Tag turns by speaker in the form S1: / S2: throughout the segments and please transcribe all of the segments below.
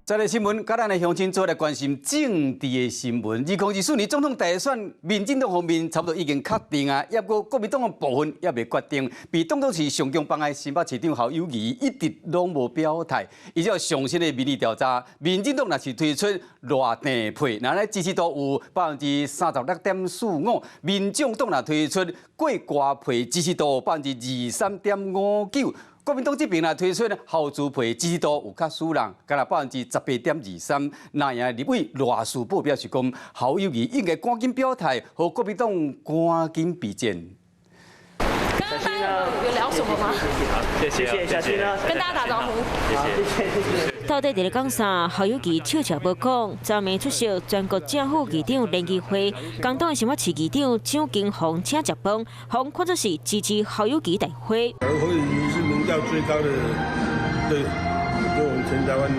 S1: 再來新聞，佮咱的鄉親做來關心政治的新聞。2024年總統大選，民進黨方面差不多已經確定啊，抑閣國民黨的部分猶未決定。被當作是上強方的新北市長侯友宜一直攏無表態。依照上新的民意調查，民進黨若是推出賴鄭配，那咧支持度有36.45%；民眾黨若推出郭柯配，支持度23.59%。國民黨這邊若推出侯朱配，支持度有較輸人，干焦18.23%。那贏立委賴士葆表示講，侯友宜應該趕緊表態，予國民黨趕緊備戰。
S2: 剛剛大家有聊什麼嗎？
S3: 謝謝，小心啦，
S2: 跟大家打招呼。
S3: 謝謝。
S4: 到底佇咧講啥？侯友宜笑笑無講。昨暝出席全國正副議長聯誼會，共黨的新北市議長蔣經鴻請食飯，予看作是支持侯友宜大會。
S5: 侯友宜是民調最高的，對，就我們全台灣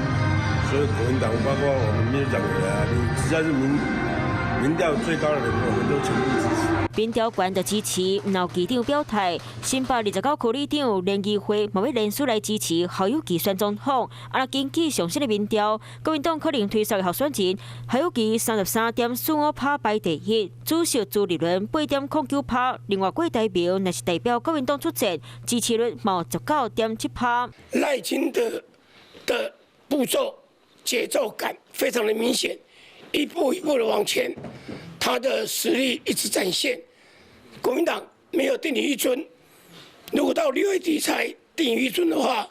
S5: 所有國民黨，包括我們民進黨啊，你只要是民調最高的人，我們都全力支持。
S4: 民調懸就支持，毋議長表態，新北29區里長聯誼會嘛欲聯署來支持侯友宜選總統。啊，根據上新的民調，國民黨可能推出的候選人侯友宜33.45%排第一，主席朱立倫8.09%，另外郭台銘若是代表國民黨出戰，支持率嘛19.7%。
S6: 賴清德的步驟節奏感非常的明顯，一步一步的往前，他的實力一直展現。國民黨沒有定於一尊，如果到6月底才定於一尊的話，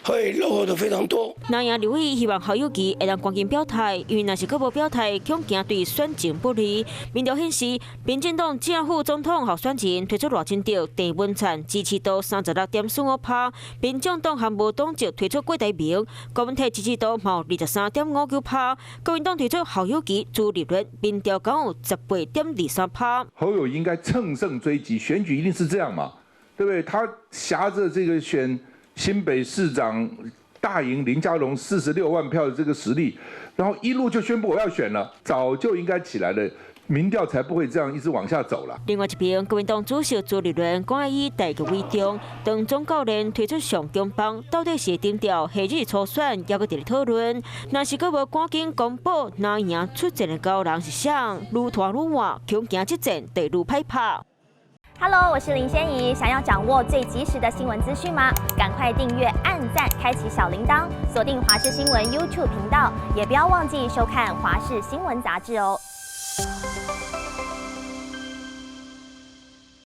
S6: 會落後的非常多。
S4: 南營立委希望侯友宜會當趕緊表態，因為若是閣無表態，恐驚對選情不利。民調顯示，民進黨正副總統候選人推出賴清德、鄭文燦支持度36.45%，民眾黨和無黨籍推出郭台銘，柯文哲支持度嘛23.59%，國民黨推出侯友宜、朱立倫，民調講有18.23%。
S7: 侯友宜應該乘勝追擊，選舉一定是這樣嘛，對不對？他挾著這個選新北市長大贏林佳龍46萬票的這個實力，然後一路就宣布我要選了，早就應該起來了，民調才不會這樣一直往下走了。
S4: 另外一邊，國民黨主席朱立倫講以大局為重，當總教練推出上強方，到底是定調下日初選，猶閣佇咧討論。若是閣無趕緊公布，若贏出戰的高人是誰？愈拖愈晚，恐驚這戰會愈歹拍。
S8: Hello，我是林仙怡。想要掌握最及時的新聞資訊嗎？趕快訂閱、按讚、開啟小鈴鐺，鎖定華視新聞 YouTube 頻道，也不要忘記收看華視新聞雜誌哦。